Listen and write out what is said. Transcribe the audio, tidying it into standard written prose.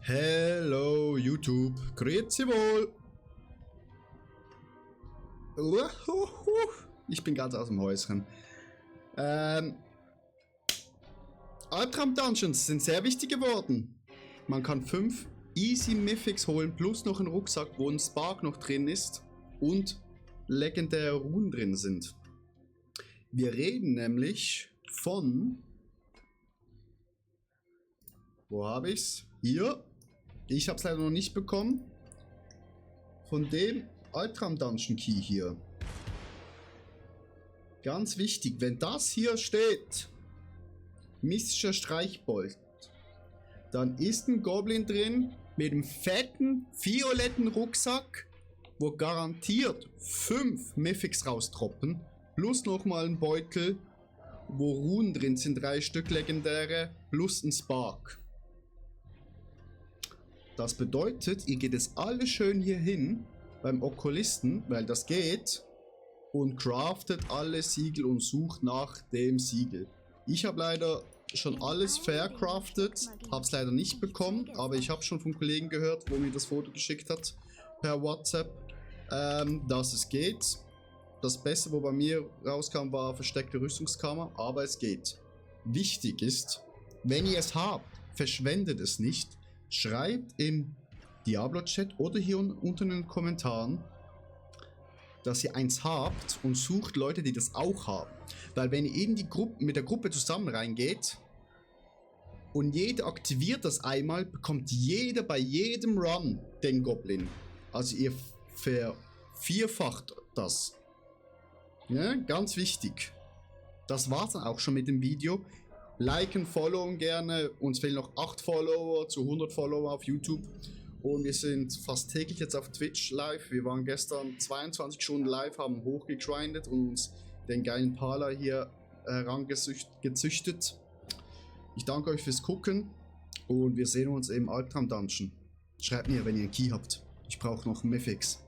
Hello YouTube, grüezi wohl. Ich bin ganz aus dem Häuschen. Albtraum Dungeons sind sehr wichtig geworden. Man kann 5 Easy Mythics holen, plus noch einen Rucksack, wo ein Spark noch drin ist und legendäre Runen drin sind. Wir reden nämlich von... Wo habe ich's? Hier. Ich habe es leider noch nicht bekommen. Von dem Albtraum Dungeon Key hier. Ganz wichtig, wenn das hier steht, mystischer Streichbold, dann ist ein Goblin drin mit einem fetten, violetten Rucksack, wo garantiert 5 Mythics raustroppen, plus nochmal ein Beutel, wo Runen drin sind, 3 Stück legendäre, plus ein Spark. Das bedeutet, ihr geht jetzt alle schön hier hin beim Okkulisten, weil das geht, und craftet alle Siegel und sucht nach dem Siegel. Ich habe leider schon alles vercraftet, habe es leider nicht bekommen, aber ich habe schon von Kollegen gehört, wo mir das Foto geschickt hat per WhatsApp, dass es geht. Das Beste, wo bei mir rauskam, war versteckte Rüstungskammer, aber es geht. Wichtig ist, wenn ihr es habt, verschwendet es nicht. Schreibt im Diablo-Chat oder hier unten in den Kommentaren, dass ihr eins habt und sucht Leute, die das auch haben. Weil wenn ihr in die Gruppe, mit der Gruppe zusammen reingeht und jeder aktiviert das einmal, bekommt jeder bei jedem Run den Goblin. Also ihr vervierfacht das. Ja, ganz wichtig. Das war's dann auch schon mit dem Video. Liken, followen gerne. Uns fehlen noch 8 Follower zu 100 Follower auf YouTube. Und wir sind fast täglich jetzt auf Twitch live. Wir waren gestern 22 Stunden live, haben hochgegrindet und uns den geilen Parler hier herangezüchtet. Ich danke euch fürs Gucken und wir sehen uns im Albtraum Dungeon. Schreibt mir, wenn ihr einen Key habt. Ich brauche noch einen Mythics.